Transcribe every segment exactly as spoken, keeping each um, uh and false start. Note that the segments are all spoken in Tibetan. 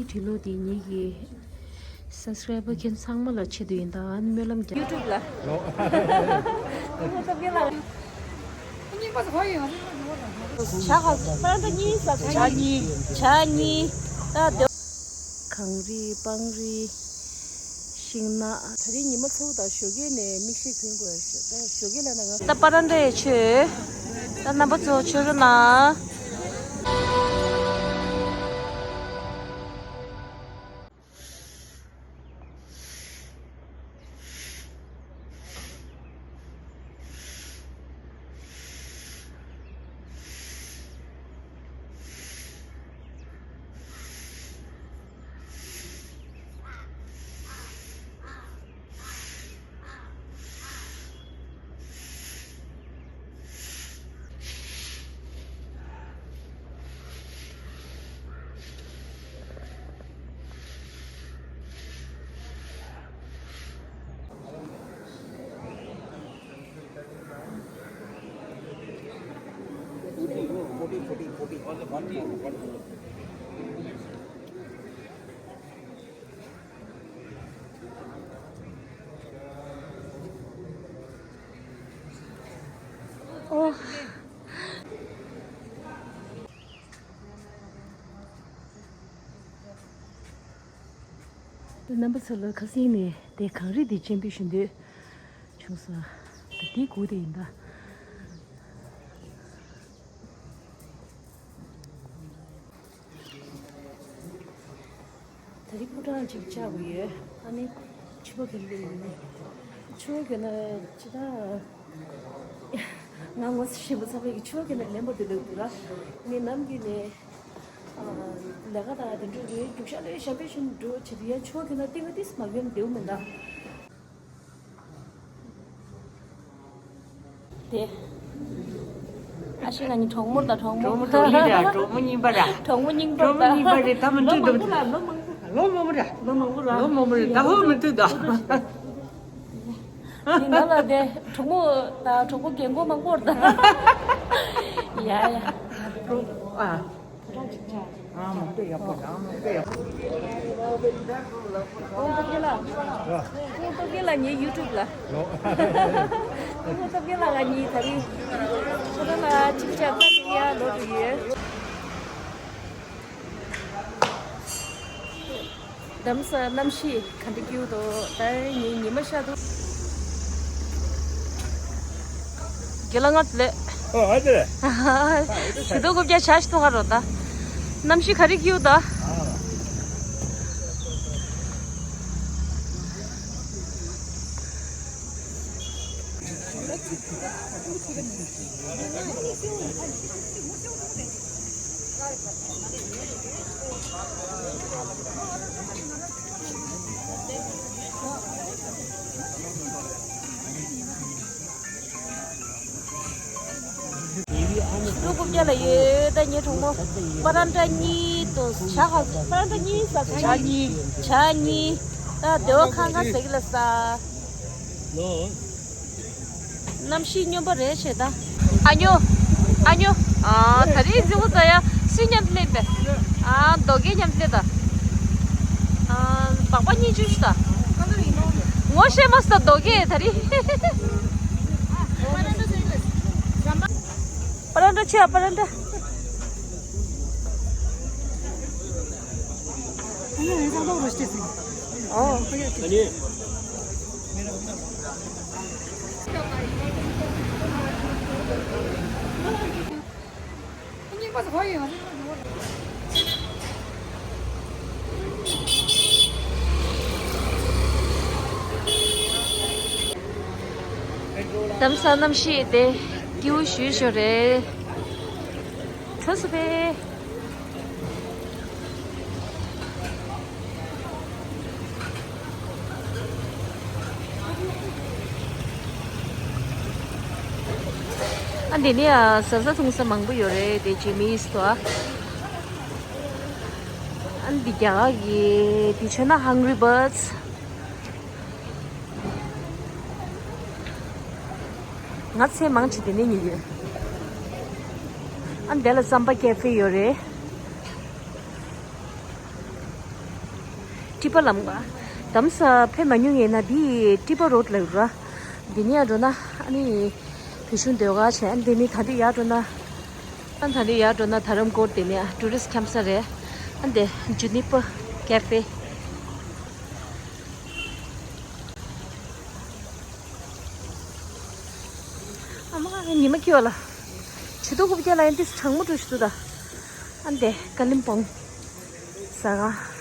བྲིས་ལོ་དེ་ཉིད་ཀྱི་སབ་སི་ཀ་རའི་བར་མཁན་ཚང་མ་ལ་ཆེད་དུ་ཡིན་ད་སྨོན་ལམ་རྒྱག YouTube ལ། ལོ། ཨ་ནི་ད་སྨོན་ལམ། ཇ་ག་པ་ར་ཏ་གཉིས་ཟ། ཇ་གཉིས། ཇ་གཉིས། ད་དེ། གངས་རི་སྤང་རི། ཤིང་ནགས། ད་རིང་ཉི་མ་ཚ་བོ་དང་ཞོགས་ཀས་ནས་མིག་ཤེལ་གྱོན་དགོས་ཞེས་ད་ཞོགས་ཀས་ལ་ན་ང་། ད་པ་ར་ཏ་ཡི་ཆོས། ད་རྣམ་པ་ཚོ་ཆོས་རོ་ན། ཨོ། རྣམ་པ་ཚོ་ལ་ཁ་སང་ནས་དེ་གངས་རི་དེ་སྤྱན་འབུལ་ཞུ་འདོད་བྱུང་སོང་། དེ་དེའི་སྒུག་དེ་ཡིན་ད། ད་རེས་ཕོ་བྲང་ཅིག་བཅག་དགོས་ཡོད། ཨ་ནི་ཕྱུ་པ་གན་པེ་ཡིན་ནི། ཕྱུ་པ་གན་ན་ཅི་ད། ང་ངོ་ཤེས་པ་ཚང་མས་ཀྱི་ཕྱུ་པ་གན་ན་ལེན་པ་དེ་ལོས་འདུག་ར། ངས་ནམ་རྒྱུན་ནས་ལས་ཀ་དང་དེ་འདྲ་རེད། རྒྱུག་ཤར་ལས་ཞབས་པད་ཞུ་འགྲོ་བྱེད་དུ་ཡ་ཕྱུ་པ་གན་ན་ཏིང་ངེ་ཏིས་མ་གན་བདེའུ་མིན་ད། དེ། ཨ་ཤི་ང་གཉིས་གྲོགས་མོ་དང་གྲོགས་མོ། གྲོགས་མོ་གྲོགས་མོ་ར་གྲོགས་མོ་རྙིང་པ་ར། གྲོགས་མོ་རྙིང་པ་ར། གྲོགས་མོ་རྙིང་པ་རེད་ད་མི་འདུག་ལོ་མང་པོ་ར་ལོ་མང་པོ་ར། ལོ་མང་པོ་ར། ལོ་མང་པོ་ར་ད་ཧོ་མི་འདུག་ད། ཡིན་ན་ལ་དེ་གྲོགས་མོ་དང་གྲོགས་པོ་རྒན་གོག་མང་པོ་ར་ད། ཡ་ཡ། གྲོགས་ཨ། ཨ་མ་དཔེ་ཡག་པོ་རེད། ཨ་མ་དཔེ་ཡག་པོ། ཁོང་སྟོབས་རྒྱལ་ལགས། ཁོང་སྟོབས་རྒྱལ་ལགས་ངའི་ཡུ་ཊུབ་ལ། ཁོང་སྟོབས་རྒྱལ་ལགས་ང་གཉིས་ད་རིང་ཁོ་རང་ལ་ཅིག་ཅར་ལྟ་ཡ་ལོ་རུ་ཡོད། གདམ་ས་གནམ་གཤིས་ག་འདྲ་སྐྱིད་པོ་འདུག་ད་ངའི་ཉི་མ་ཤར་འདུག་དགེ་ལགས་ང་ཚོ་ལས། ཨོ་ཨ་ཙི་རེད། ཞུ་དོ་རྐུབ་བཀྱག་བྱ་ཞིག་ཐོག་ཁ་རོ་ད། གནམ་གཤིས་ག་རེ་སྐྱིད་པོ་ད། ཞུ་དོ་རྐུབ་བཀྱག་ལ་ཡོད་ད་ངའི་གྲོགས་མོ། པ་རན་ཏྲ་གཉིས་དང་ཇ་ག་པ་རན་ཏྲ་གཉིས་ཟ། ཇ་གཉིས། ཇ་གཉིས། ད་དེ་བ་ཁང་ཁ་ཟེག་ལ་ཟ། ལོ། གནམ་གཤིས་སྨྱོན་པ་རེད་བྱས་ད། ཨ་ཉོ། ཨ་ཉོ། ཨ་ད་རེས་ཟི་བོ་ཟ་ཡ་སུས་མཉམ་དུ་ལེན་པས། ཨ་རྡོ་རྒྱས་མཉམ་དུ་ལེན་ད། ཨ་སྦག་སྦག་གཉིས་བཅུ་ཞིག་ད། ངོ་ཤེས་མ་སོང་ད་རྡོ་རྒྱས་ད་རེས། པ་རན་ཏྲ་ཆེ་ཨ་པ་རན་ཏྲ། ཨ་ནི། གདམ་ས་གནམ་གཤིས་དེ་སྐྱིད་པོ་ཞེ་པོ་རེད། ཐུགས་སུ་ཕེ། ཨ་འདི་ནི་ཨ་ཟ་ས་འཐུང་ས་མང་པོ་ཡོད་རེད་དེ་ཇི་མིས་དོ། ཨ་འདི་རྒྱ་གར་གྱི་འདི་ཆོས་ན་Hungry Birds། ང་ཚེ་མང་ཆེ་དེ་ནས་ཉིད་ཡོད། ཨ་འདི་ལ་རྩམ་པ་ཀེ་ཧྥེ་ཡོད་རེད། ཊི་པ་ལམ་ཁ། དྷ་རམ་ས་ལ་ཕེབས་མ་མྱོང་ཡིན་ན་འདི་ཊི་པ་རོཌ་ལབ་ར། འདི་ནས་ཡར་འགྲོ་ན་ཨ་ནི་བོད་གཞུང་ཟློས་གར་བྱས། ཨ་ནི་འདི་ནས་ད་འདི་ཡར་འགྲོ་ན། ཨ་ནི་ད་འདི་ཡར་འགྲོ་ན་དྷ་རམ་ཀོར་དེ་ནས་ཊུ་རི་སི་ཊི་འཁྱམ་ས་རེད། ཨ་འདི་ཇུ་ནི་པར་ཀེ་ཧྥེ། ཨ་མ་ཉི་མ་ཁྱི་བ་ལ། ཆུ་ཏོག་རྐུབ་བཀྱག་ལ་ཡང་ཏིས་གྲང་མོ་འགྲོ་ཞིག་འདུག་ད། ཨ་འདི་ཀ་ལིམ་པོང་ཟ་ག།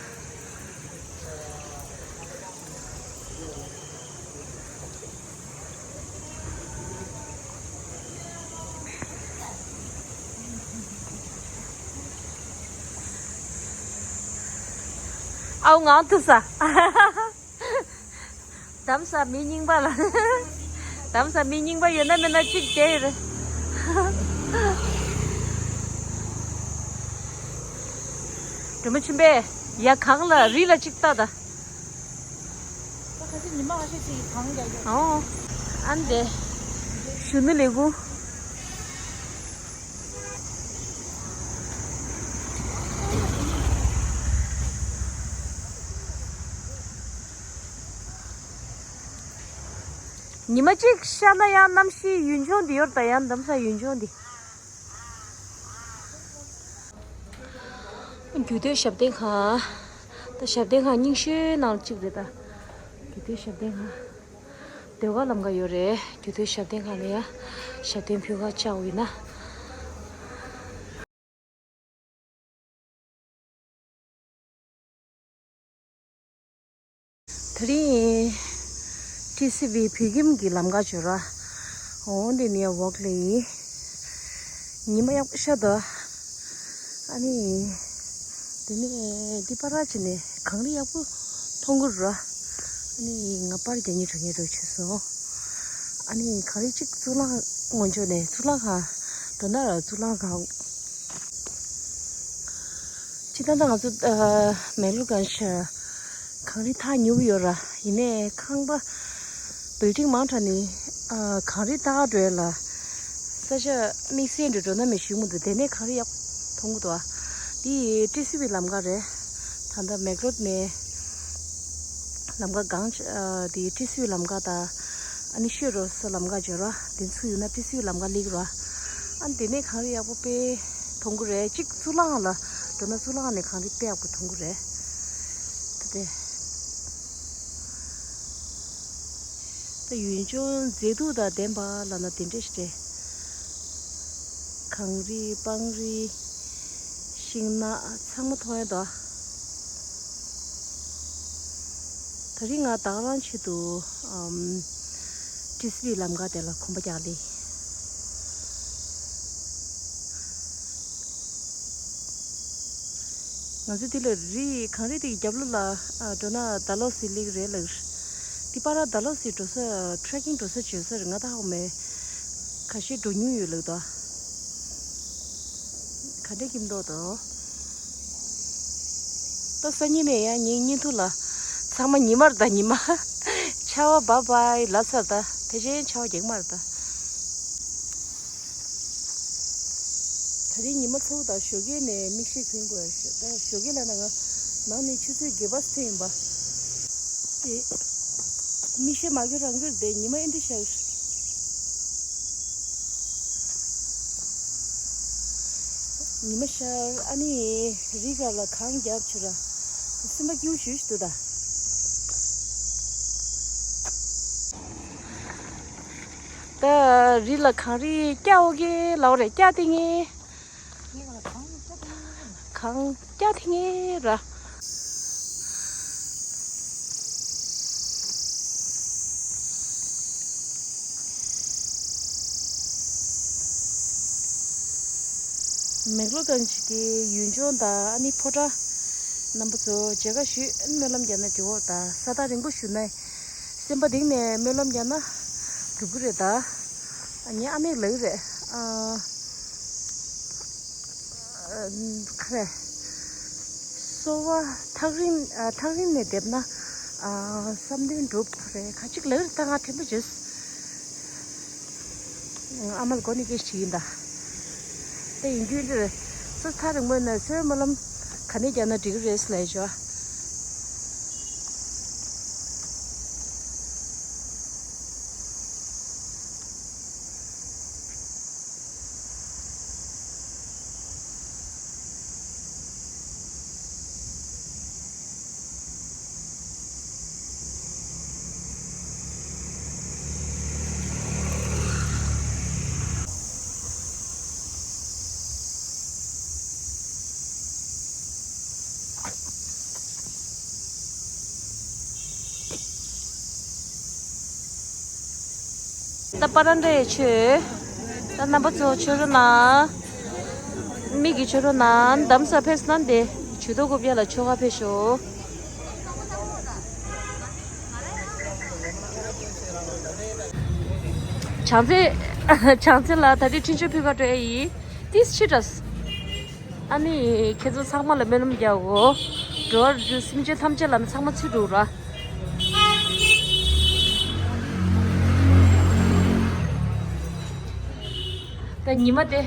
ཨའུ་ང་ཐུག་ས། དྷ་རམ་ས་ལ་མི་རྙིང་པ་ལ། དྷ་རམ་ས་ལ་མི་རྙིང་པ་ཡོད་ན་མེད་ན་གཅིག་བསྡད་ཡོད་རེད། སྒྲོལ་མ་ཆེན་པོས་ཡ་གང་ལ་རི་ལ་གཅིག་ལྟ་ད། ད་ཁ་ཤས་ཉི་མ་ཁ་ཤས་ཤིག་གང་རྒྱག་རྒྱུ། ཨོ། ཨ་འདི། གཞོན་ནུ་ལས་ཁུངས། ཉི་མ་གཅིག་ཤར་ན་ཡང་གནམ་གཤིས་ཡུལ་ལྗོངས་འདི་ཡོད་ད། ཡང་དྷ་རམ་ས་ལ་ཡུལ་ལྗོངས་འདི། རྒྱུད་སྟོད་ཞབས་བརྟན་ཁང་། ད་ཞབས་བརྟན་ཁང་རྙིང་ཤོས་ནང་གཅིག་རེད་ད། རྒྱུད་སྟོད་ཞབས་བརྟན་ཁང་། ཟློས་གར་ལམ་ཁ་ཡོད་རེད། རྒྱུད་སྟོད་ཞབས་བརྟན་ཁང་ལ་ཡ། ཞབས་བརྟན་ཕུལ་ག་བཅར་ཡོད་ན། དེ་རིང་ཊི་སི་ཝི་བོད་ཁྱིམ་གྱི་ལམ་ཁ་བྱོས་ར། འོ་འདི་ནས་ཝོག་ལེ་ཡིན། ཉི་མ་ཡག་པོ་ཤར་འདུག་ཨ་ནི། དེ་ནས་འདི་པར་བྱས་ནས་གངས་རི་ཡག་པོ་མཐོང་གི་ར། ཨ་ནི་ང་པར་རྒྱག་སྙིང་འདོད་སྙིང་འདོད་བྱས་སོང་། ཨ་ནི་གངས་རི་གཅིག་གཙུག་ལག་ངོས་ཕྱོགས་ནས་གཙུག་ལག་ཁང་། འགྲོ་ན་ར་གཙུག་ལག་ཁང་། སྤྱིར་བཏང་ད་ང་ཚོ་ཨ་མེག་ལོར་གྷན་ཇི་གངས་རི་ཐག་ཉེ་པོ་ཡོད་ར། ཡིན་ནའི་ཁང་པ་བིལ་ཌིང་མང་དྲགས་ནས་ཨ་གངས་རི་ལྟ་ག་འགྲོ་ཡ་ལ་ས་ཆ་དམིགས་བསལ་འདྲ་འགྲོ་ན་མི་ཞིག་མི་འདུག་དེ་ནས་གངས་རི་ཡག་པོ་མཐོང་གི་འདུག་ཨ་འདི་ཊི་སི་ཝི་ལམ་ཁ་རེད། ད་ལྟ་མེག་ལོར་ནས་ལམ་ཁ་སྒང་ཨ་འདི་ཊི་སི་ཝི་ལམ་ཁ་དང་། ཨ་ནི་ཤོད་རོ་སོ་ལམ་ཁ་འབྱོར་བ་དེ་ཚུར་ཡོང་ན་ཊི་སི་ཝི་ལམ་ཁ་སླེབས་རོ། ཨ་ནི་དེ་ནས་གངས་རི་ཡག་པོ་དཔེ་མཐོང་གི་རེད། གཅིག་གཙུག་ལག་ཁང་ལ་འགྲོ་ན་གཙུག་ལག་ཁང་ནས་གངས་རི་དཔེ་ཡག་པོ་མཐོང་གི་རེད། ད་དེ། ད་ཡུལ་ལྗོངས་མཛེས་སྡུག་དང་ལྡན་པ་ལབ་ན་དེ་འདྲ་ཞིག་རེད། གངས་རི་སྤང་རི། ཤིང་ནགས་ཚང་མ་མཐོང་ཡ་འདུག་ད་རིང་ང་ད་ག་རང་ཆེད་དུ་ཨམ་ཊི་སི་ཝི་ལམ་ཁ་དེ་ལ་གོམ་པ་རྒྱག་ལེ། ང་ཚོ་འདི་ལ་རི་གངས་རི་དེ་གི་རྒྱབ་ལོགས་ལ་ཨ་འགྲོ་ན་ཌལ་ཧོ་སི་སླེབས་ཀྱི་རེད་ལབ། འདི་པར་ཌལ་ཧོ་སི་འགྲོ་ས་ཊྲེ་ཀིང་འགྲོ་ས་བྱོས་ས་རེད། ང་ད་ཧ་གོ་མེད། ཁ་ཤས་འགྲོ་མྱོང་ཡོད་ལབ་ད། ག་འདྲ་གི་མདོག་དང་། ད་སང་ཉིན་ནས་ཡང་ཉིན་གཉིས་ཐུག་ལ། ཚང་མ་ཉི་མ་རེད་ད་ཉི་མ། ཆར་པ་བཱའི་བཱའི་ལབ་ཚར་ད། ཕལ་ཆེར་ཆར་པ་རྒྱག་གི་མ་རེད་ད། ད་རིང་ཉི་མ་ཚ་པོ་དང་ཞོགས་ཀས་ནས་མིག་ཤེལ་གྱོན་དགོས་ཞེས། ད་ཞོགས་ཀས་ལ་ན་ང་ནང་ནས་ཆུ་ཚོད་བརྒྱད་པ་ཙམ་ཡིན་པ། དེ་མིག་ཤེལ་མ་གྱོན་རང་གྱོན་བསྡད། ཉི་མ་ཨེ་འདྲ་ཤར། ཉི་མ་ཤར། ཨ་ནི་རི་སྒང་ལ་གངས་རྒྱབ་བྱས་ར། སེམས་པ་སྐྱིད་པོ་ཞེ་པོ་ཞིག་འདུག་ད། ད་རི་ལ་གངས་རི་སྐྱ་འོ་གེ་ལའོ་རེད། སྐྱ་ཏིང་ངེ་གངས་སྐྱ་ཐིང་ངེ་ར། མེག་ལོར་གྷན་ཇི་གི་ཡུལ་ལྗོངས་དང་ཨ་ནི་ཕོ་བྲང་། རྣམ་པ་ཚོ་མཇལ་ཁ་ཞུས། སྨོན་ལམ་རྒྱག་ན་འགྲིག་གི་རེད་ད། ས་ཐག་རིང་པོ་བཞུད་ནའི་སེམས་པ་གཏིང་ནས་སྨོན་ལམ་རྒྱག་ན་འགྲུབ་ཀྱི་རེད་ད། ངའི་ཨ་མས་ལབ་ཀྱི་རེད། ཨ། ཨ། ག་རེ། གསོལ་བ་ཐག་རིང་ཨ་ཐག་རིང་ནས་འདེབས་ན་ཨ་བསམ་དོན་འགྲུབ་རེད། ཁ་ཅིག་ལབ་ཀྱི་རེད་ད། ང་དྲན་པ་བརྗེད་སོང་། ཨ་མ་ལ་གོ་ནས་སྐད་ཆ་དྲིས་ཡིན་ད། ད་ཡིན་རྒྱུ་འདི་རེད། ས་ཐག་རིང་པོ་ཡིན་ན་སྨོན་ལམ་ག་ནས་རྒྱག་ན་འགྲིག་གི་རེད་ལབ་བྱས། ད་པ་ར་འདྲ་ཡི་ཆོས། ད་རྣམ་པ་ཚོ་ཆོས་རོ་ན། མིག་གི་ཆོས་རོ་ན་འདམ་ས་ཕེབས་ན་འདི་ཇུས་གཏོགས་རྐུབ་ཡ་ལ་ཆོ་ག་ཕེབས་ཤོག་བྱང་རྩེ། བྱང་རྩེ་ལ་ད་རེས་འཕྲིན་བཅོལ་ཕུལ་ག་འགྲོ་ཡ་ཡིན། ཏིས་ཕྱི་དྲགས། ཨ་ནི་ཁྱེད་ཚོ་ཚང་མ་ལ་སྨོན་ལམ་རྒྱག་གོ། འགྲོ་བ་རིགས་དྲུག་སེམས་ཅན་ཐམས་ཅད་ལ་ནི་ཚང་མ་ཚུད་འགྲོ་ར། ད་ཉི་མ་དེ།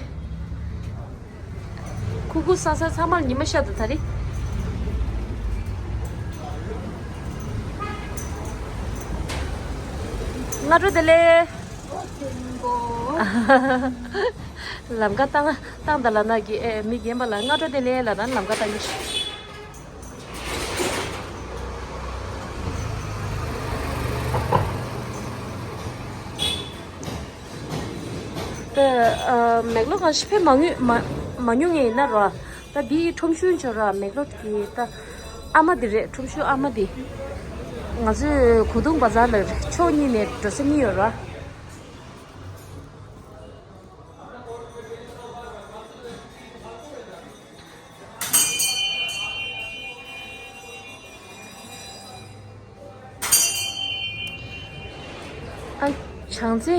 ཁུ་ཁུ་ས་ས་ཚང་མར་ཉི་མ་ཤར་འདུག་ད་རེས། སྔ་དྲོ་བདེ་ལེགས། ལམ་ཁ་བཏང་བཏང་ད་ལ་ན་གི་ཨེ་མི་རྒན་པ་ལ་སྔ་དྲོ་བདེ་ལེགས་ལ་ན་ལམ་ཁ་བཏང་གི། ད་ཨ་མེག་ལོ་གང་ཞིག་ཕེབས་མ་མྱོང་མ་མ་མྱོང་ངེས་ཡིན་ན་ར། ད་འདིའི་ཁྲོམ་གཞུང་ཆོ་ར་མེག་ལོ་གི་ད་ཨ་མ་འདི་རེད། ཁྲོམ་གཞུང་ཨ་མ་འདི། ང་ཚོས་གོ་དུང་བ་ཛར་ལ་ཕྱོགས་གཉིས་ནས་འགྲོ་ས་གཉིས་ཡོད་ར། ཨ། བྱང་རྩེ་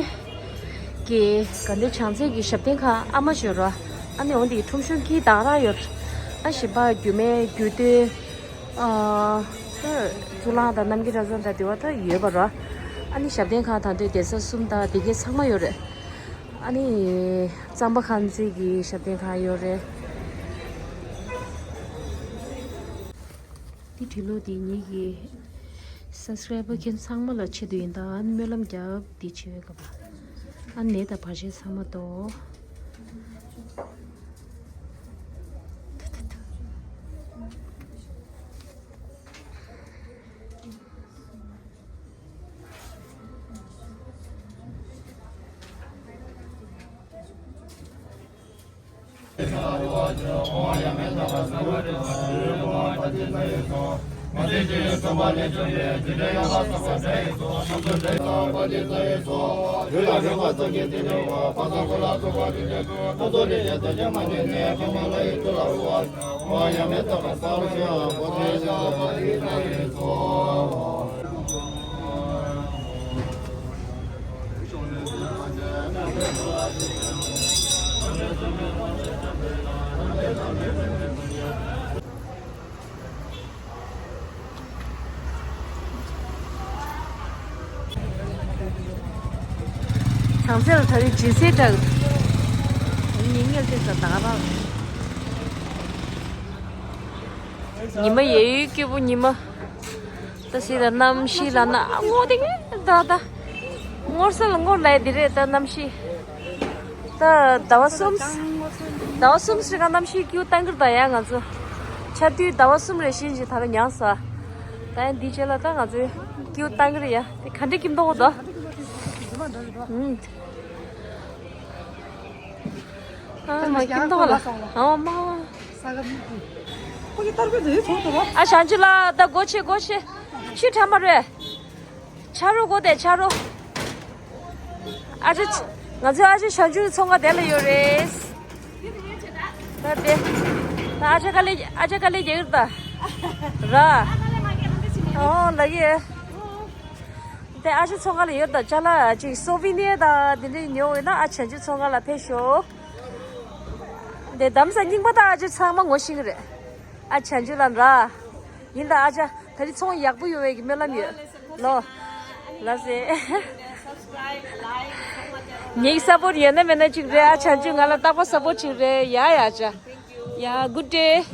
གི་དགའ་ལྡན་བྱང་རྩེ་གི་ཞབས་བརྟན་ཁང་ཨ་མ་ཞོལ་ར། ཨ་ནི་འོང་དེ་ཁྲོམ་གཞུང་གི་བདག་ར་ཡོད། ཨ་ཞིམ་པ་རྒྱུ་མའི་རྒྱུ་སྟོད། ཨ། གཙུག་ལག་དང་རྣམ་རྒྱལ་གྲྭ་ཚང་དང་དེ་བ་ད་ཡོད་པ་ར། ཨ་ནི་ཞབས་བརྟན་ཁང་དང་དེ་བསྡད་ས་གསུམ་དང་དེ་གའི་ཚང་མ་ཡོད་རེད། ཨ་ནི་གཙང་པ་ཁང་ཚན་གྱི་ཞབས་བརྟན་ཁང་ཡོད་རེད། འདི་འབྲི་ཀློག་འདི་ངེད་ཀྱི་སབ་སི་ཀ་རའི་བར་མཁན་ཚང་མ་ལ་ཆེད་དུ་ཡིན་ད། ཨ་ནི་སྨོན་ལམ་རྒྱབ་འདི་བྱེད་པའི་སྐབས་ལ་ཨ་ནི་ནད་དང་བར་ཆད་ཚང་མ་དོ། བྱང་སེམས་ལ་ད་རེས་ཇི་སྲིད་དྲག་ཉིན་ངེར་ཏེ་ས་དག་རང་། ཉི་མ་ཡལ་ཡུལ་སྐྱིད་པོ་ཉི་མ། ད་སྲིད་ལ་གནམ་གཤིས་ལ་ན་སྔོ་དེ་ངེ་ད་ད། སྔོ་སེ་ལ་སྔོ་ལ་དེ་རེད་ད་གནམ་གཤིས། ད་ཟླ་བ་གསུམ། ཟླ་བ་གསུམ་ཞིག་ག་གནམ་གཤིས་སྐྱིད་པོ་བཏང་གི་རེད་ད་ཡ་ང་ཚོ། ཆར་དུས་ཟླ་བ་གསུམ་རེ་བཞིན་ཞིག་ད་ལོ་མྱངས་ས། ད་ཡ་འདི་རྗེས་ལ་ད་ང་ཚོས་སྐྱིད་པོ་བཏང་གི་རེད་ཡ། དེ་ག་འདྲ་སྐྱིད་མདོག་གོ་ད། ཨ་མ་སྐྱིད་མདོག་ལ། ཨ་མ། ཨ་བྱང་ཆུབ་ལགས་ད་སྒོ་ཕྱེ་སྒོ་ཕྱེ། ཕྱི་ཁྲ་མ་རེད། ཆ་རོགས་གོ་དེ་ཆ་རོགས། ཨ་ཅེ། ང་ཚོའི་ཨ་ཅེ་བྱང་ཆུབ་ཚོང་ཁང་དེ་ལ་ཡོད་རེད། ད་དེ། ད་ཨ་ཅེ་དཀའ་ལས་ཨ་ཅེ་དཀའ་ལས་རྒྱག་གི་རེད་ད། ར། ཨོ་ལ་ཡེ། དེ་ཨ་ཅེ་ཚོང་ཁང་ལ་ཡོད་ད་ཅ་ལག་ཅིག་སོ་བི་ནེ་ད་དེ་འདྲ་ཉོ་འོས་ན་ཨ་བྱང་ཆུབ་ཚོང་ཁང་ལ་ཕེབས་ཤོག་དེ་གདམ་ས་རྙིང་པ་ད་ཨ་ཅེ་ཚང་མ་ངོ་ཤེས་གི་རེད། ཨ་བྱང་ཆུབ་ལགས་ར། ཡིན་ད་ཨ་ཅག་ད་རིང་ཚོང་ཡག་པོ་ཡོང་བའི་གི་སྨོན་ལམ་ཡོད། ལོ། ལགས་སེ། ངེད་ཀྱི་སཔོར་ཡོད་ན་མེད་ན་གཅིག་རེད། ཨ་བྱང་ཆུབ་ང་ལ་རྟག་པར་སཔོར་གཅིག་རེད་ཡ་ཡ་ཨ་ཅག་ཡ་good day།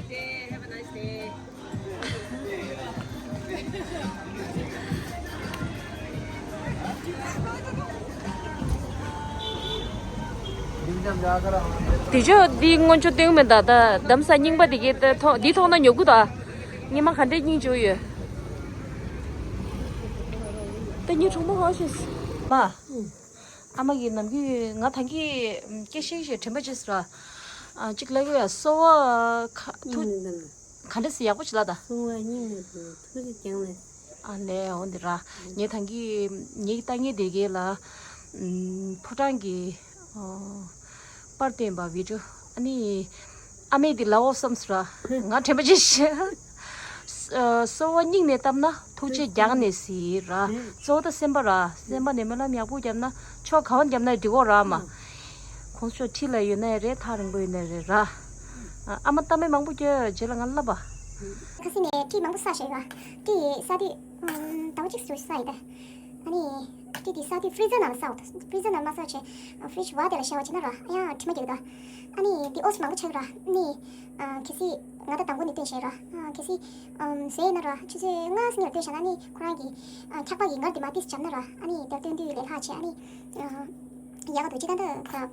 དེ་ཆོ་འདི་སྔོན་ཆོ་སྟོན་མེད་ད། ད་གདམ་ས་རྙིང་པ་དེ་གའི་ད་མཐོང་འདི་མཐོང་ན་ཉོ་དགོས་ད། སྔོན་མ་ག་འདྲས་རྙིང་བྱུང་ཡོད། ད་ངའི་གྲོགས་མོ་ཧོ་ཤེས། མ། ཨ་མ་གིས་ནམ་རྒྱུན་ང་ད་གིན་སྐད་ཤེས་ཤེས་དྲན་པ་བྱེད་ཟེར་བ། ཨ་གཅིག་ལབ་ཡོད་ཡ་སོ་བ་ཁ་ཐུག་ག་འདྲས་སེ་ཡག་པོ་ཅིག་ལབ་ད། སོ་བ་སྙིང་ནས་ཐུགས་རྗེ་ཆེ་ལེ། ཨ་ལས་འོ་འདི་ར། ངས་ད་གིན་ངའི་ལྟ་ངན་དེ་གའི་ལ། ཕོ་བྲང་གི་པར་བསྟན་པ་བི་ཌིའོ། ཨ་ནི་ཨ་མས་འདི་ལབ་འོ་བསམ་སོང་ར། ང་དྲན་པ་ཅིག་ཤེས། གསོལ་བ་སྙིང་ནས་བཏབ་ན་ཐུགས་རྗེ་རྒྱག་ནས་གཟིགས་ར། གཙོ་བོ་ད་སེམས་པ་ར། སེམས་པ་ནས་སྨོན་ལམ་ཡག་པོ་བརྒྱབ་ན་ཕྱོགས་ག་བ་བརྒྱབ་ན་འགྲིག་གོ་ར་མ། ཁོང་ཚོ་འཁྲིས་ལ་ཡོད་ན་ཡང་རེད། ཐག་རིང་པོ་ཡོད་ན་རེད་ར། ཨ་མ་གཏམ་མང་པོ་སྐྱོ་རྗེས་ལ་ང་ལབ་པ། ཁ་སང་ནས་ཊི་མང་པོ་བསགས་བཞག་ཡོད། ཊི་བསགས་དུས་ཟླ་བ་གཅིག་ཙམ་བསགས་ཡོད་ད། ཨ་ནི་ཊི་དེ་བསགས་དུས་ཕི་རི་ཛར་ནང་ལ་བསགས་འོ་ད། ཕི་རི་ཛར་ནང་མ་བསགས་བྱས་ཕི་རི་ཇི་བར་དེ་ལ་བཞག་པ་བྱས་ན་ར། ཨ་ཡང་དྲི་མ་རྒྱག་གི་འདུག་ཨ་ནི་དེ་ཨོ་ཙི་མང་པོ་ཆགས་ཀྱི་ར། ཨ་ནི་གལ་སྲིད་ང་ད་དང་པོ་ནས་བསྟན་བྱས་ར། གལ་སྲིད་ཟས་ན་ར་ཆུ་ཚོད་ལྔ་ཙམ་ལ་བསྟན་བཞག་ན། ཨ་ནི་ཁོ་རང་གི་འཁྱག་པ་གི་ངར་དེ་མར་ཏིས་འཇམ་ན་ར། ཨ་ནི་དེར་བསྟན་དུས་ལས་སླ་བྱས། ཨ་ནི། ཡག་ག་འདུག་ཅི་ལྟར་འདུག་ད་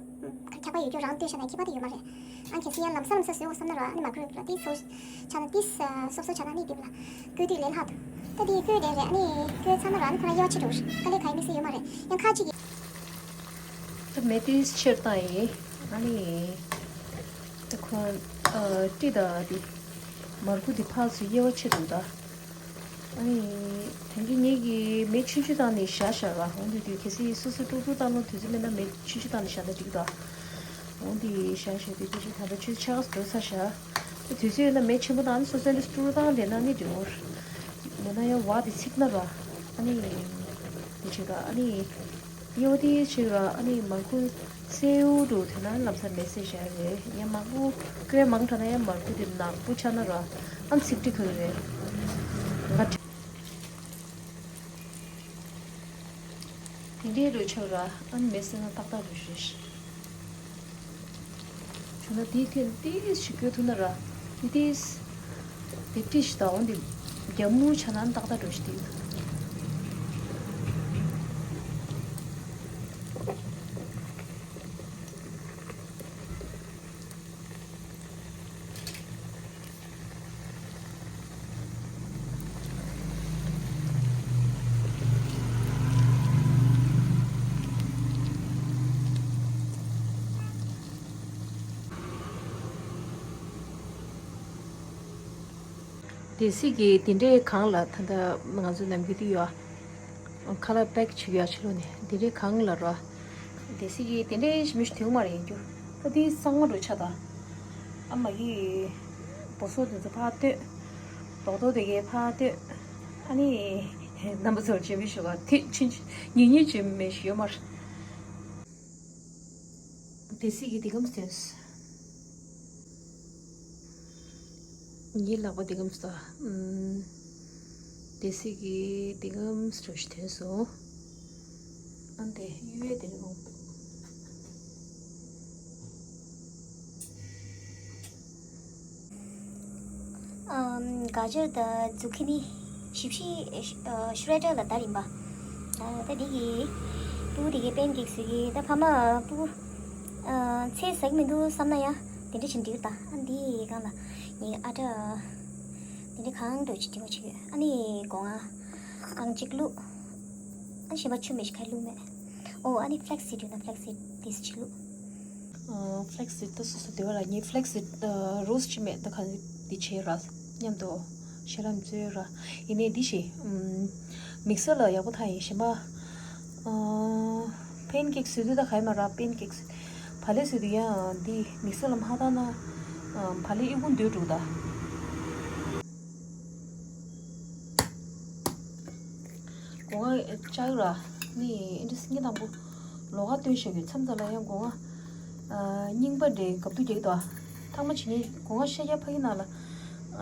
འཁྱག་པ་ཡོད་རྒྱུ་རང་ལྟོས་བྱས་ན་ཁྱད་པར་དེ་ཡོད་མ་རེད། ཨ་གལ་སྲིད་ཡང་ལམ་སང་ལམ་སང་བཟོས་འོ་བསམ་ན་ར། ཨ་ནི་མ་བསྐུར་ལ་ཏིས་སོ་ཆ་ན་ཏིས་སོབ་སོབ་ཆ་ན་ནི་དེ་ལ་བསྐུར་དུས་ལས་སླ་འདུག་ད་དེ་བསྐུར་བསྡད་རེད། ཨ་ནི་བསྐུར་ཚར་ན་ར་ཨ་ནི་ཁོ་རང་དབྱེ་བ་ཕྱེ་འགྲོ་རེད། དཀའ་ལས་ཁག་ཡོད་མེད་ཟེར་ཡོད་མ་རེད། ཡང་ཁ་ཅིག་གིས། ད་མེ་ཏིས་ཕྱིར་བཏང་ཡིན། ཨ་ནི་ད་ཁོ་ཨ་ཏི་ད་དེ་མར་ཁུ་དེ་ཕར་ཚུར་དབྱེ་བ་ཕྱེ་འདུག་ད། ཨ་ནི་དེང་གི་ངེད་ཀྱིས་མེ་ཆུང་ཆུང་བཏང་ནས་བཞག་བཞག་ར། འོང་དུས་དུས་གལ་སྲིད་སོ་སོ་ཀྲུག་ཀྲུག་བཏང་ལོ་དུས་ཚོད་མེད་ན་མེ་ཆུང་ཆུང་བཏང་ནས་བཞག་ན་འགྲིག་གི་འདུག་འོང་དུས་བཞག་བཞག་དུས་དུས་ཆུང་ད་ལྟ་ཆུ་ཚོད་ཕྱེད་ཀ་ཙམ་འགྲོ་ཚར་བཞག་དུས་ཚོད་ཡོད་ན་མེ་ཆེན་པོ་བཏང་ནས་སོ་སོ་འདྲ་ཀྲུག་ཀྲུག་བཏང་བསྡད་ན་ནི་འགྲིག་གོ་མེད་ན་ཡང་བ་དེ་ཚིག་ན་ར། ཨ་ནི་དེ་བྱེད་ད་ཨ་ནི། གཡོ་དེ་ཕྱིར་ར། ཨ་ནི་མར་ཁུ་སེའུ་འགྲོ་དེ་ན་ལམ་སང་མེ་སེ་བཞག་རེད། ཡང་མར་ཁུ་ཀེ་མང་དྲགས་ན་ཡང་མར་ཁུ་དེ་ནག་པོ་ཆགས་ན་ར། ཨ་ཚིག་འགྲིག་གི་རེད། ང་དེ་འདྲའི་རུ་ཆགས་ར། ཨ་ནི་མེ་སེ་ན་ཏག་ཏག་རུ་རེད། བྱུང་ན་དེའི་ཐོན་ཏིས་ཞིག་སྐྱོ་ཐུབ་ན་ར། དེ་ཏིས་དེ་ཏིས་ཞིག་ད་འོང་དེ་རྒྱ་མུར་ཆ་ན་ཏག་ཏག་འགྲོ་ཞིག་དེ། སྡེ་སྲིད་ཀྱིས་དེ་འདྲའི་གང་ལ་ད་ལྟ་ང་ཚོ་ནམ་རྒྱུན་དུ་ཡོད། ཁ་ལག་པེག་བྱེད་ཡག་ཕྱི་ལོགས་ནས་དེ་རིང་གང་ལ་རོ། དེ་སྲིད་ཀྱི་དེ་འདྲའི་ཞིམ་ཞིམ་དེའུ་མ་རེད་ཡིན་རྒྱུ། ཨ་དེ་གཙང་མ་འགྲོ་ཆ་ད། ཨ་མ་གི་སྦོ་སོ་དེ་ཚོ་ཕར་ལྟོས། རྡོག་རྡོག་དེ་གའི་ཕར་ལྟོས། ཨ་ནི་རྣམ་པ་ཚོར་བྱེད་མི་ཞུ་བ་དེ་ཕྱིན་ཉིན་ཉིན་བྱེད་མི་ཞུ་ཡོད་མ་རེད། དེ་སྲིད་ཀྱི་དེ་གམ་སྟོན། ངའི་ལག་པ་འདི་གམ་སྟོ། ཨམ། དེ་སྲིད་ཀྱི་འདི་གམ་སྟོ་ཞིག་ཐོན་སོང་། ཨ་འདི་གཡུ་ཡས་དེ་ནི་འོང་། ཨམ། ག་ཇར་དང་ཛུ་ཁི་ནི་ཞིབ་ཞིབ་ཤྲེ་ཌར་ལ་བརྡར་ཡིན་པ། ད་འདི་གི་སྤུ་གུ་དེ་གའི་པན་ཀེག་བཟོས་ཀྱི། ད་ཕ་མ་སྤུ་གུ་ཚལ་ཟ་གི་མི་འདུག་བསམ་ན་ཡང་དེ་འདྲ་བྱེད་འགྲིག་ད། ཨ་འདི་གང་ལ་ངའི་ཨ་ཏྲ་དེ་འདྲ་གང་འདྲ་བྱེད་འགྲིག་པ་བྱེད་ཡོད། ཨ་ནི་སྒོ་ང་ཨང་གཅིག་བླུགས། ཨ་གཞན་པ་ཆུ་མེད་ཤི་ཁ་བླུགས་མེད། ཨོ་ཨ་ནི་ཕ་ལེག་སི་སིཌ་ཡོད་ན་ཕ་ལེག་སི་སིཌ་དེ་ཚོ་ཅིག་བླུགས། ཕ་ལེག་སི་སིཌ་ད་སོ་སོ་དེ་བ་ར། ངས་ཕ་ལེག་སི་སིཌ་རོ་སི་ཊི་ཅི་མེད་ད་ག་འདི་བྱས་ར་མཉམ་དུ་ཤ་རམ་བཙོས་ར། ཡིན་ནའི་འདི་ཞིག་མིག་སར་ལ་ཡག་པོ་ཐག་ཡིན། གཞན་པ་པན་ཀེག་བཟོས་དུས་ད་ག་ཡིན་མ་ར། པན་ཀེག་བཟོས་བག་ལེབ་བཟོས་དུས་ཡང་འདི་མིག་སར་ལ་མ་བཏང་ན་བག་ལེབ་ཨི་ཁུང་སྡོད་འགྲོ་ད། སྒོ་ང་ལྕགས་ར། ནི་ཨིན་དྲི་སྙིང་དང་པོ་ལོགས་ཀ་སྟོན་བཞག་གི། མཚམས་མཚམས་ལ་ཡང་སྒོ་ང་རྙིང་པ་འདྲའི་གབ་ཏུ་རྒྱག་གི་འདུག་ཐང་མ་བྱེད་ནི་སྒོ་ང་ཤ་རྒྱགས་ཕ་གི་ནང་ལ་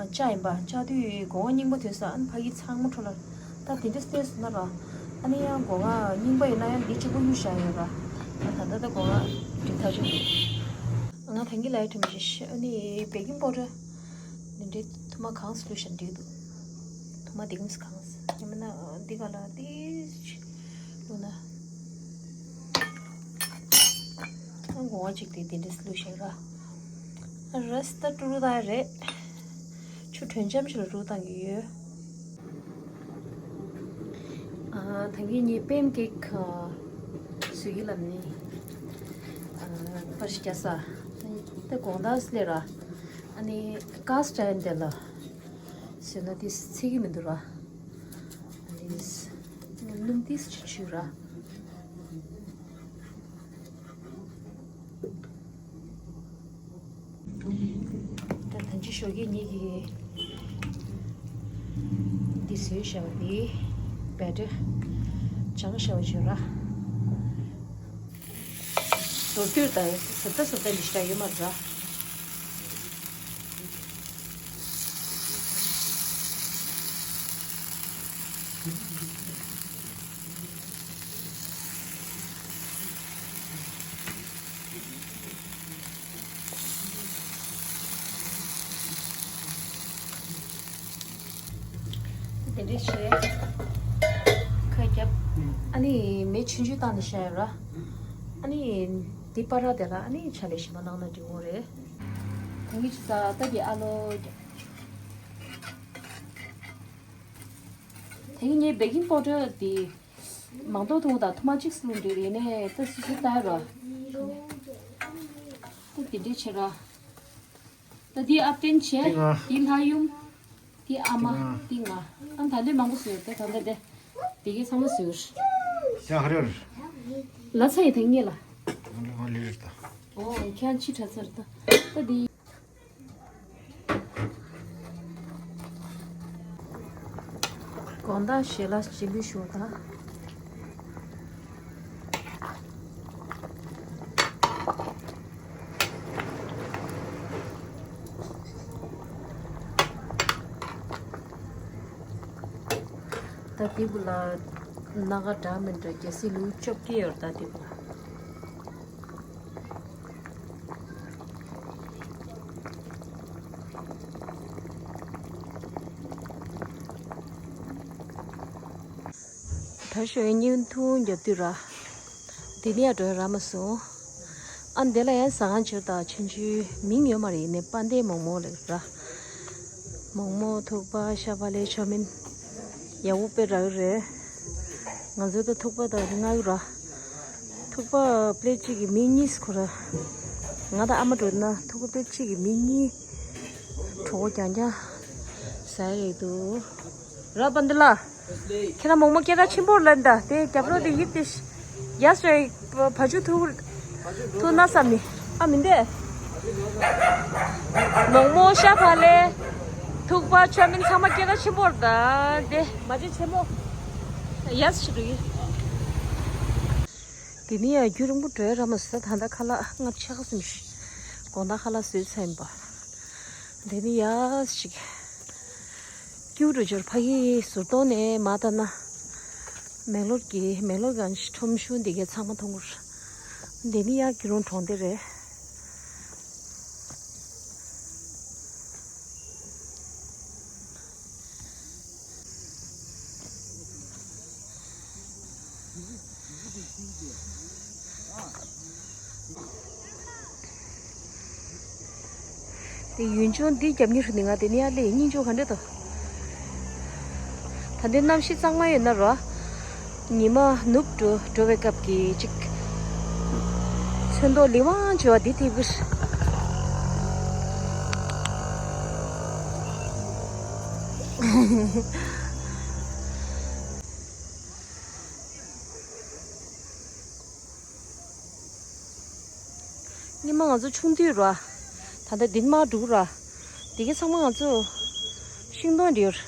ལྕགས་ཡིན་པ། ལྕགས་དུས་སྒོ་ང་རྙིང་པ་ཐོན་ས། ཨ་ནི་ཕ་གི་ཚང་མ་འཕྲོ་ལ་ད་དེ་འདྲ་སྟོན་སོང་ན་ར། ཨ་ནི་ཡང་སྒོ་ང་རྙིང་པ་ཡིན་ན་ཡང་འདི་གཅིག་པོ་གཡུག་བཞག་ཡོད་ར། ད་ད་ལྟ་ད་སྒོ་ང་འགྲིག་ཐག་ཆོད་འདུག་ང་ཐང་གི་ལ་ཡ་ཁྲིམས་ཤིག་ཨ་ནི་བེ་ཀིང་པའུ་ཌར་འདི་འདྲའི་ཐུར་མ་གང་སུ་བླུགས་བཞག་འགྲིག་འདུག་ཐུར་མ་འདི་གམ་སུ་གང་སུ་ཡིན་མིན་ན་འདི་ག་ལ་འདི་བླུགས་ན། ཨ་སྒོ་ང་གཅིག་དེ་འདི་འདྲས་བླུགས་བཞག་ར། ར་སི་ད་ཀྲུ་རུ་ད་རེད། ཆུ་དྲོན་འཇམ་ཞིག་ལ་རུ་བཏང་གི་ཡོད། ཨ་ད་གིན་ངས་པན་ཀེག་བཟོ་གི་ལབ་ནི། ཨ་པར་ཞིག་རྒྱག་ས། ད་དགོང་དག་སླེབས་ར། ཨ་ནི་ཀ་སི་ཊི་ཨན་དེ་ལ་བཟོས་ན་དེ་ཚིག་གི་མི་འདུག་ར། ཨ་ནི་སྣུམ་ཏིས་ཆུ་ཆུ་ར། ཁྱོད་ཀྱིས་ངེད་ཀྱིས་འདི་བཟོས་བཞག་པ་འདི་བེ་ཏྲི་སྦྱངས་བཞག་པ་བྱོས་ར། མདོར་བསྡུས་དང་ཟབ་ལྟ་ཟབ་ལྟ་ལི་ཤི་ཡོད་མ་རེད། དེ་འདྲས་བྱས། ཁ་རྒྱབ། ཨ་ནི་མེ་ཆུང་ཆུང་བཏང་ནས་བཞག་ཡོད་ར། ཨ་ནི་འདི་པར་ར་དེ་ལ་ཨ་ནི་ཕྱག་ལས་གཞན་པ་གནང་ན་འགྲིག་འོང་རེད། ད་གིན་ཅི་ཙ་ད་གི་ཨ་ལོ། ད་གིན་ངས་བེ་ཀིང་པའུ་ཌར་དེ་མང་ཏོག་ཐུང་དང་ཐུར་མ་གཅིག་སློང་འདྲི་རེད་ནས་ད་སུ་སུ་ལྟ་ར། ད་དེ་འདྲས་བྱེད་ར། ད་འདི་ཨབ་བརྟན་བྱས། འདི་ང་། འདི་ལྷ་ཡུམ། འདི་ཨ་མ། འདི་ང་། འདི་ང་། ཨ་ད་འདི་མང་པོ་བཟོས་ཏེ་ད་འདི་འདི། འདི་གའི་ཚང་མ་བཟོས། ཡ་ཧ་རར། ལ་ཚ་ཡི་ཐང་ངེས་ལ། ང་ལི་རེད་ད། ཨོ་ཁྱེད་ཕྱི་དྲགས་ཚར་ད། ད་འདི། དགོང་དག་ཞལ་ལག་ཅི་ལུས་ཞུ་དང་། ད་དེ་བུ་ལ་སྣ་ཁ་འདྲ་མི་འདྲ་རྒྱལ་སྲིད་ལུས་བཅོ་བརྒྱད་ཡོད་ད་དེ་བུ་ལ། ད་ཞོ་ཡི་བརྙན་ཐུང་རྒྱབ་དུས་ར། དེ་ནས་ཡར་འགྲོ་ཡ་རག་མ་སོང་། ཨ་འདི་ལ་ཡང་ཟ་ཁང་ཆེ་རུ་དང་ཆུང་ཆུང་མིང་ཡོད་མ་རེད་ནས་པ་འདས་མོག་མོག་ལེགས་ར། མོག་མོག་ཐུག་པ་ཤ་བག་ལེབ་ཆོ་མིན། ཡག་པོ་དཔེ་རག་གི་རེད། ང་ཚོ་ད་ཐུག་པ་དང་མངགས་ཡོད་ར། ཐུག་པ་པི་ལེཊ་གཅིག་གི་མི་གཉིས་ཁོ་ར། ང་དང་ཨ་མ་འགྲོ་ན་ཐུག་པ་པི་ལེཊ་གཅིག་གི་མི་གཉིས། གྲོགས་པོ་རྐྱང་རྐྱང་ཟ་ཡ་རེད་འདུག་ར་པ་འདི་ལ། ཁྱེད་རང་མོག་མོག་སྐད་གྲགས་ཆེན་པོ་ལབ་ད་དེ་རྒྱབ་རོགས་དེ་ཡིབ་དེ་ཡ་སོའི་བ་ཕ་ཆུ་ཐུག་ཐུག་ན་བསམ་ནི་ཨ་མིན་ཏེ། མོག་མོག་ཤ་བག་ལེབ་ཐུག་པ་ཆོ་མིན་ཚང་མ་སྐད་གྲགས་ཆེན་པོ་རེད་ད་དེ་མ་བྱན་ཆེན་མོ་ཡ་སི་ཞིག་རེད། དེ་ནི་ཡ་རྒྱུན་རིང་པོ་འགྲོ་ཡ་རག་མ་སོང་ད་ད་ལྟ་ཁ་ལག་ལྔ་ཆ་ག་སུམ་ཞིག་དགོང་དག་ཁ་ལག་བཟོས་ཚར་ཡིན་པ། དེ་ནི་ཡ་ཞིག་སྐྱུ་རུ་འབྱོར་ཕ་གི་ཟུར་གཏོང་ནས་མ་ལྟ་ན། མེག་ལོར་གྱི་མེག་ལོར་གང་ཞིག་ཁྲོམ་གཞུང་འདི་གའི་ཚང་མ་མཐོང་གི་རེད། འདི་ནི་ཡ་སྐྱིད་རོང་གྲོང་སྡེ་རེད། དེ་ཡུན་ཅུང་འདི་རྒྱབ་ཉི་ཧྲུ་ནི་ང་དེ་ནི་ཡ་ལེ་སྙིང་ཅུང་ག་འདྲ་དོ། ད་འདི་གནམ་གཤིས་གཙང་མ་ཡོད་ན་རོ། ཉི་མ་ནུབ་འགྲོ་འགྲོ་བའི་སྐབས་ཀྱི་ཅིག་ཚོན་མདོག་ལི་ཝང་བྱེ་བ་འདི་ཐེབས་ཀྱི། སྔོན་མ་ང་ཚོ་ཆུང་དུས་ར། ད་ལྟ་འདི་མར་འགྲོ་ར། འདི་གའི་ཚང་མ་ང་ཚོ་ཤིང་སྡོང་འདི་ཡོད།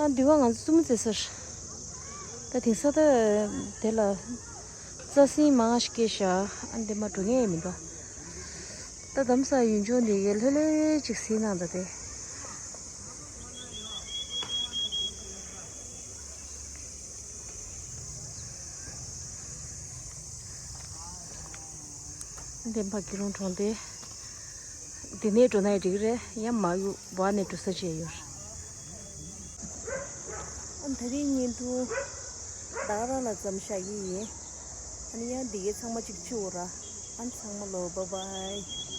ཨ་འདི་བ་ང་ཚོ་བཙུན་མོ་རྩེ་ས་རེད། ད་དེང་སང་ད་དེ་ལ་རྩྭ་སྲིན་མང་ཞིག་སྐྱེས་ཤག་ཨ་འདི་མར་འགྲོ་མཁན་ཡང་མི་འདུག་ད་དམ་ས་ཡུལ་ལྗོངས་འདི་གའི་ལྷོད་ལྷོད་ཅིག་ཟིན་ན་ད་དེ། འདན་པ་སྐྱིད་རོང་གྲོང་སྡེ། འདི་ནས་འགྲོ་ན་ཡང་འགྲིག་རེད་ཡང་མ་གཡུག་བ་ནས་འགྲོ་ས་བཅས་ཡོད། ཨ་ད་རིང་བརྙན་ཐུང་བདག་རང་ལ་ཙམ་བཞག་གི་ཡིན། ཨ་ནི་ཡང་འདི་གའི་ཚང་མ་གཅིག་བཅུག་ར། ཨ་ཚང་མ་ལོ་བྷའི་བྷའི།